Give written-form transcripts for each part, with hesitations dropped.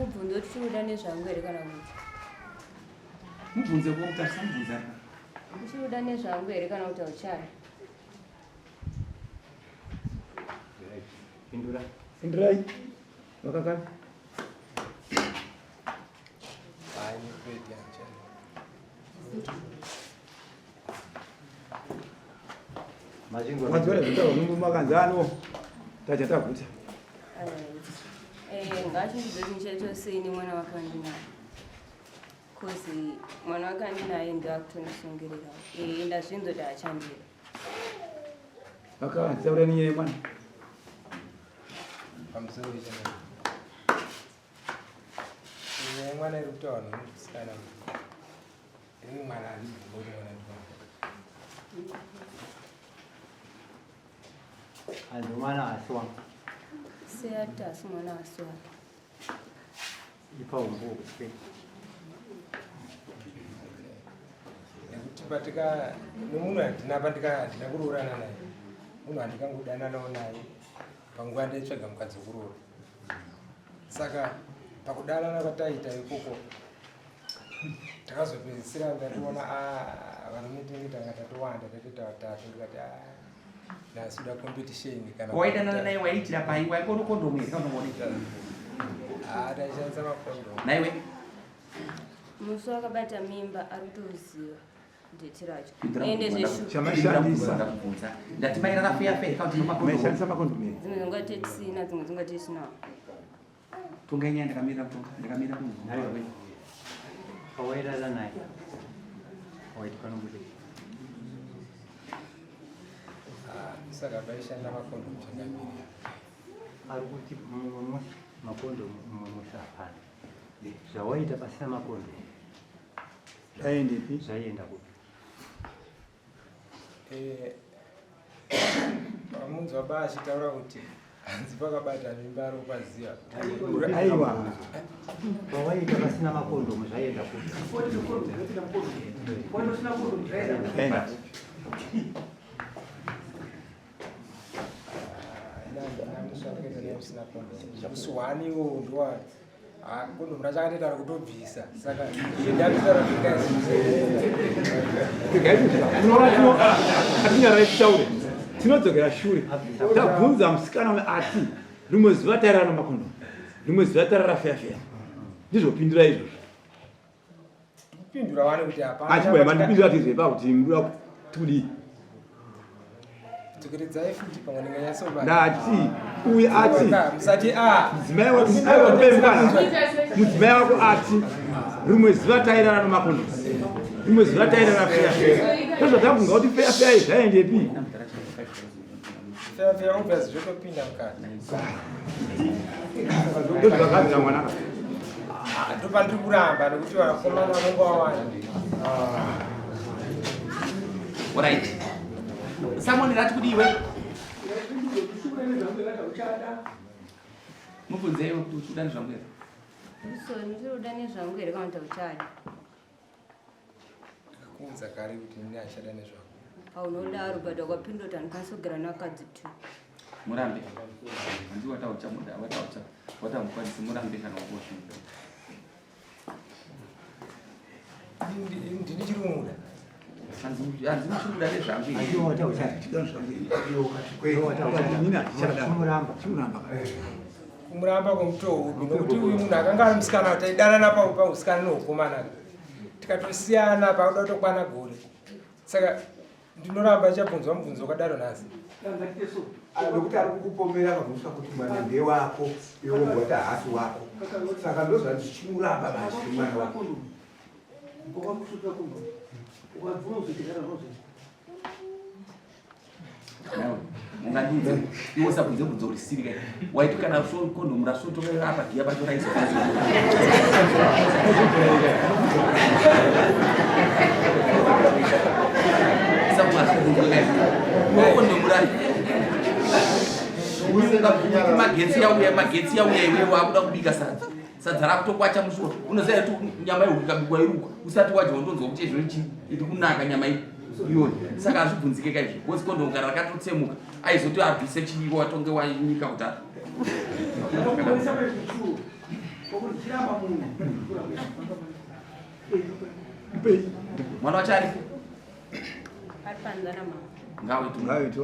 Ndikubvunza kuti chiri kuda nezvangu here kana kuti. Mubvunze ko kutarisa mubvunze apa. Uchiri kuda nezvangu here kana kuti hauchada? Pindura. Pindurai. Vakakana. Wadzora zvitaurwa nomurume akanzi ano tacha taguta. Eh, ngachindiudze kuti ndichaita sei nemwana wake wandinaye. Cause mwana wake andinaye ndiye akutondisungirira. Eh, ndazvinzwa kuti haachandida. Vakavanzi taura nenyaya yemwana. Pamusoro wechana. Nyaya yemwana iri kutaura nemusikana. Ini mwana handibvumi kuti mwana ndiwangu. Hanzi mwana asi wangu. Sei ati asi mwana asi wake? Ipa umbuwo kuti sei. Nekuti patika nemunhu handina pandika handina kuroorana naye. Munhu handikangodananawo naye panguva ndaitsvaga mukadzi wekuroora. Saka pakudanana kwataiita ikoko takazopedzisira ndatoona ah, varume tinenge tanga tatowanda tatoita vatatu ndikati ah, nhasi uda competition kana waidanana naye waiitira pai waingono kondomu here kana unooneka ah, taishandisa makondomu naiwe Musi wakabata mimba ari kutoziva date racho. Ende zveshuwa. Chamaishandisa. Ndakubvunza. Ndati mairara feya feya kana kuti makondomu. Maishandisa makondomu here? Dzimwe dzinguva tisina, dzimwe dzinguva tisinawo. Tonga nyaya ndakamira kutonga ndakamira Naiwe. kunzwa. Pawairara naye. Waiti panobuda. Ah, saka paishanda makondomu changamire Ari kuti mumwe musi makondomu mumwe musi hapana. Zvawaita pasina makondomu Zvaendepi? zvaienda kupi? Eh, pamunzwa ba achitaura kuti hanzi pakabata mimba ari kupaziva Aiwa. Pawaita pasina makondomu zvaienda kupi? Enda. musi one iwowo ndowa kondomu racho akatoita rekutobvisa saka ndatotaura Atinyarai titaure. Tinodzokera shure. Tabvunza musikana uyu ati rimwe zuva tairara nemakondomu. Rimwe zuva tairara feya feya. Ndizvo pindura izvozvo. kupindura wani kuti hapana Achibaya mandipindura tizwe pa kuti mbuda tudii. dzokeredzai futi pamwe ndinganyatsoba Ndati uyu ati musati a mudzimai wako aiwa kupe mukana mudzimai wako ati rimwe zuva tairara nemakondomu rimwe zuva tairara feya feya ndozvatabvunza kuti feya feya izvi zvaendepi feya feya obvious zvotopinda mukati ndozvakabvira mwana Ah, ndopandiri kuramba nekuti vakomana vanonga wawanda Alright. Someone rati kudiwe. Mubvunzeiwo kuti uchikuda nezvangu here? So ndiri kuda nezvangu here kana kuti hauchada? kuudza kare kuti ini achada nezvako Haunodaro but wakapindura kuti handikwanisi kugara nevakadzi two. Murambe. Hanzi watauchamuda wataucha watamukwanisi murambe kana wakosvinda. ndini chiri kumuda Hanzi hanzi uchikuda nezvangu here? Iwe watauchada. Inini handichada. Chimuramba. Chimuramba. kumuramba kwemutoo upi nokuti uyu munhu akanga ari musikana taidanana pausikana neukomana tikatosiyana pakuda kutokwana gore saka ndinoramba ndichabvunzwa mubvunzo wakadaro nhasi nokuti ari kukupomera akabvunzwa kuti mwana ndewako iwe wobva wati haasi wako saka ndozvati chichimuramba manje mwana wako Nawe, ungandiudze iwe usabvunze bvunzo risiri kai waiti kana kondomu rasvotoka apa giya pacho raiswa kondomu ra magetsi yauya magetsi yauya iwe wakuda kubika sadza sadza rakutokwacha musuwa unoziva kuti nyama yehuku ikabikwa irukwa usati wadya unonzwa kuti izvo ichi iri kunaka nyama iyi iyoyo saka hazvibvunzike ka izvo because kondomu kana rakatotsemuka aizoti abvise chiiwo watonge wanyika kudhara. Mwana wacho aripo? Ari panze namama. Ngawe tu. Ngawe tu.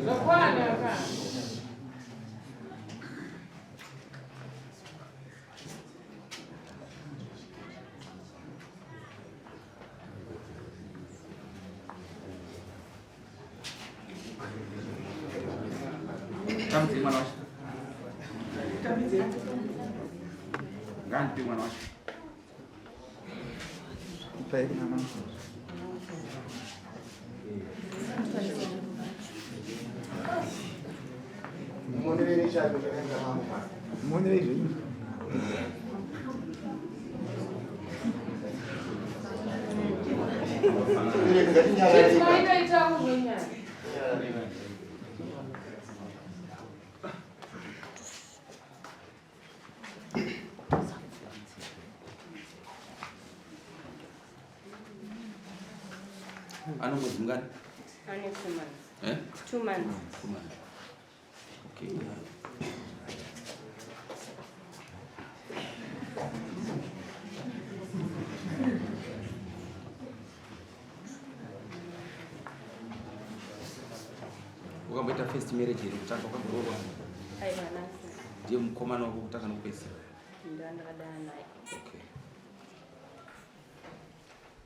Zvakwana ka. Tambidzei mwana wacho. Ngaandipe mwana wacho. Muonerei zvenyu. Maitoita kumwenyana. Ano mwedzi mungani? Ane 2 months. Eh? 2 months. Kumana. Okay. Wakamboita first marriage here kutanga wakamboroorwa Aiwa nhasi. ndiye mukomana wako kutanga nokupedzisira. Ndandakadana naye. Okay.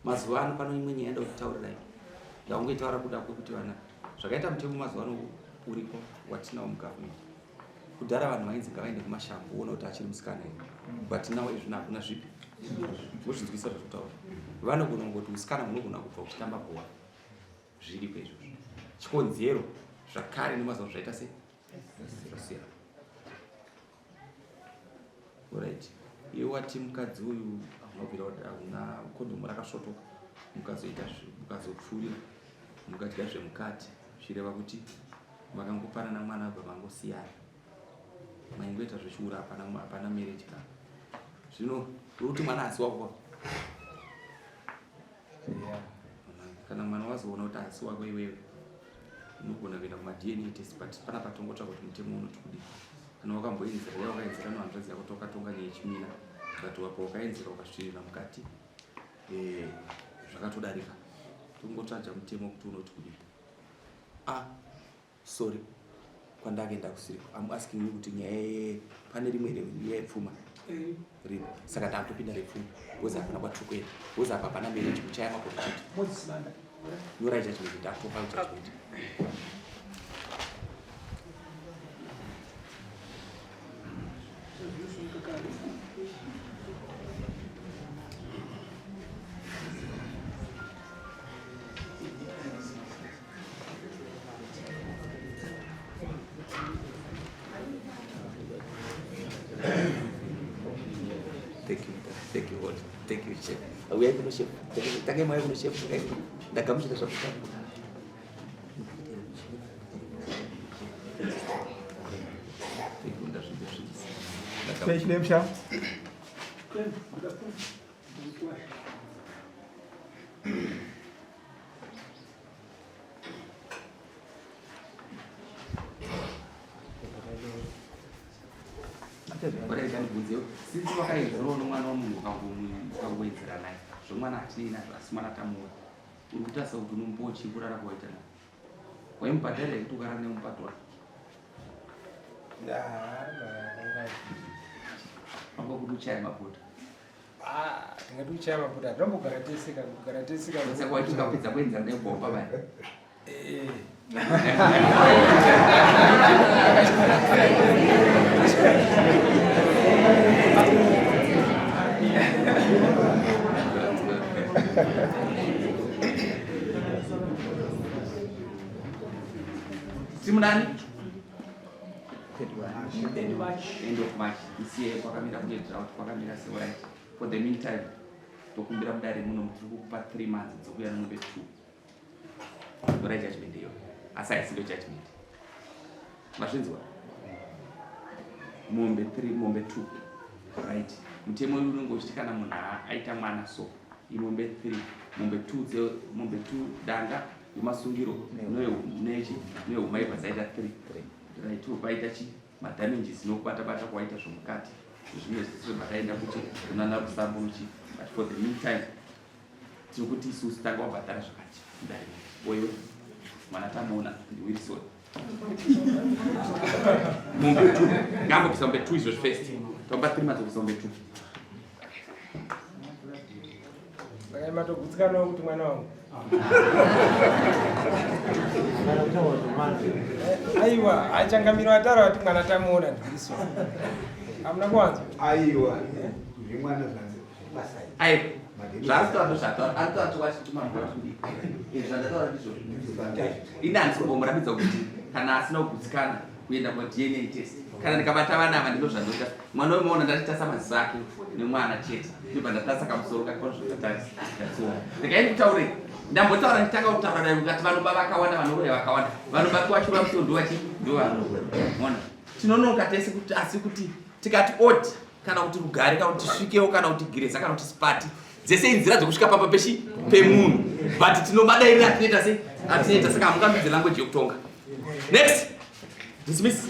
Mazuva ano pano imwe nyaya ndakutaurirai. Ndakungoitaura kuda kwekuti vana zvakaita mutemo mazuva ano uriko watinawo mugovernment. Kudhara vanhu vainzi ngavaende kumashango woona kuti achiri musikana here. But now izvino hakuna zvipi. Wozvinzwisa zvekutaura. Vanogona kungoti musikana unogona kubva uchitamba bhora. Zviriko izvozvo. Chikonzero zvakare nemazuva zvaita sei? Zvasiyana. Alright. Iwe wati mukadzi uyu hauna kubvira hauna kondomu rakasvotoka mukazoita mukazopfuurira mukadya zvemukati zvichireva kuti makangopanana mwana abva mangosiyana maingoita zvechiura hapana hapana marriage ka zvino uri kuti mwana asi wako kana mwana wazoona kuti asi wako iwewe unogona kuenda kumaDNA test but pana patongotsvaka kuti mutemo unoti kudii. Kana wakamboenzera uya wakaenzera nohanzvadzi yako tokatonga nyaya yechimina but wapo wakaenzera ukasvirira mukati eh, zvakatodarika tongotsvaja mutemo kuti unoti kudii. Ah, sorry kwandakaenda kusiriko. I'm asking you kuti nyaya pane rimwe here nyaya yepfuma ripo saka takutopinda repfuma because hapana kwatiri kuenda because apa hapana marriage kuchaya makore chete nyorai judgment ndakutopa judgment. Thank you, thank you, Lord. Thank you, Chef. Uyai kuno chef. Tangai mauya kuno chef. Ndagamuchira zvakutanga. Thank you, ndazvinzwisisa. Sei chinemsha? Alright, ndibvunzewo. Since wakaenzerawo nomwana wamunhu ukangoenzera naye zvomwana hatinei nazvo asi mwana tamuona uri kutarisa kuti unomupawo chii kurara kwawaita naye waimubhadharira kuti ukarara naye mubhadhara wanga kuti uchaya mapoto. Ah, tingati uchaya mapoto hatimbogara tese ka kugara tese ka. Saka waiti ukapedza kuenzera naye ubva wabva baya. Eh. Timunani? End of March. Isiye kwakamira kune drought kwakamira seorit. For the meantime tokumbira mudare muno tiri kukupa 3 months dzokuya nemombe 2. Tora judgment iyo. Asi haisi ndo judgment. Mazvinzwa? Mombe 3, mombe 2. Right. Mutemo uyu unenge uchiti kana munhu aita mwana so imombe 3, mombe 2 dze mombe 2 danga yemasungiro nechi nehumai bva dzaita 3. Right, paita chi madamages nokubata bata kwaita zvomukati zvimwe zvese zvataenda kuti kunana rusambo muchi but for the meantime tiri kuti isusu tanga wabhadhara zvakati mudare oiwe mwana tamuona ndiWilson mombe two ngambobvisa mombe two izvozvi first tamba three months obvisa mombe two. Saka matogutsikanawo kuti mwana wangu aiwa achangamiro ataura kuti mwana tamuona ndiWilson, hamuna kuwanzwa? Aiwa, zvemwana zvanzi basa. Aiwa, zvaari kutaura ndozvataura, ari kutaura chokwadi chekuti mambo izvi zvandataura ndizvo. Ini handisi kumbomurambidza kuti kana asina kugutsikana kuenda kwaDNA test. Kana ndikabata vana ava, ndino zvandoita. Mwana wemuona ndachitasa maziso ake nemwana chete, ndobva ndatasa kamusoro kake panozvotatarisa. Regai ndikutaure, ndambotaura ndichitanga kutaura naye kungati vanoba vakawanda, vanoroya vakawanda, vanobatwa vachirova musoro ndovachi ndovanona tinonoka tese kuti asi kuti tikati odi kana kuti rugare kana kuti tisvikewo kana kuti gireza kana kuti sipati, dzese inzira dzekusvika pamba peshi pemunhu, but tinomadairira atinoita se atinoita. Saka hamungambidze language yekutonga. Next, dismiss.